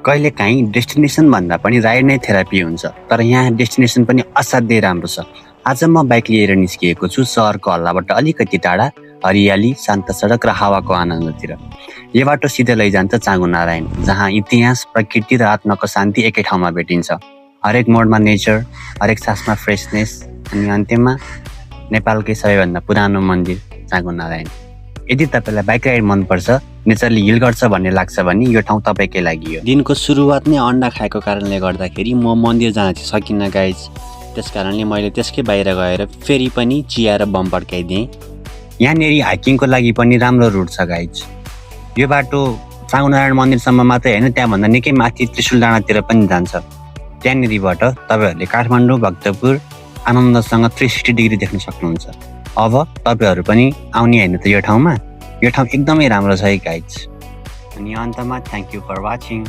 कहिलेकाहीँ डेस्टिनेसन भन्दा पनि राइड नै थेरापी हुन्छ, तर यहाँ डेस्टिनेसन पनि असाध्यै राम्रो छ। आज म बाइक लिएर निस्किएको छु सहरको हल्लाबाट अलिकति टाढा, हरियाली, शान्त सडक र हावाको आनन्दतिर। यो बाटो सिधै लैजान्छ चाँगु नारायण, जहाँ इतिहास, प्रकृति र आत्माको शान्ति एकै ठाउँमा भेटिन्छ। हरेक मोडमा नेचर, हरेक सासमा फ्रेसनेस, अनि अन्त्यमा नेपालकै सबैभन्दा पुरानो मन्दिर चाँगु नारायण। यदि तपाईँलाई बाइक राइड मनपर्छ, नेचरले हिल गर्छ भन्ने लाग्छ भने यो ठाउँ तपाईँकै लागि हो। दिनको सुरुवात नै अन्डा खाएको कारणले गर्दाखेरि म मन्दिर जान चाहिँ सकिनँ गाइज। त्यस कारणले मैले त्यसकै बाहिर गएर फेरि पनि चिया र बम पड्काइदिएँ। यहाँनिर हाइकिङको लागि पनि राम्रो रुट छ गाइज। यो बाटो चाँगु नारायण मन्दिरसम्म मात्रै होइन, त्यहाँभन्दा निकै माथि त्रिशुल डाँडातिर पनि जान्छ। त्यहाँनिरबाट तपाईँहरूले काठमाडौँ, भक्तपुर आनन्दसँग 360 डिग्री देख्न सक्नुहुन्छ। अब तपाईँहरू पनि आउने होइन त यो ठाउँमा? यो ठाउँ एकदमै राम्रो छ है गाइज। अनि अन्तमा थ्याङ्क यू फर वाचिङ।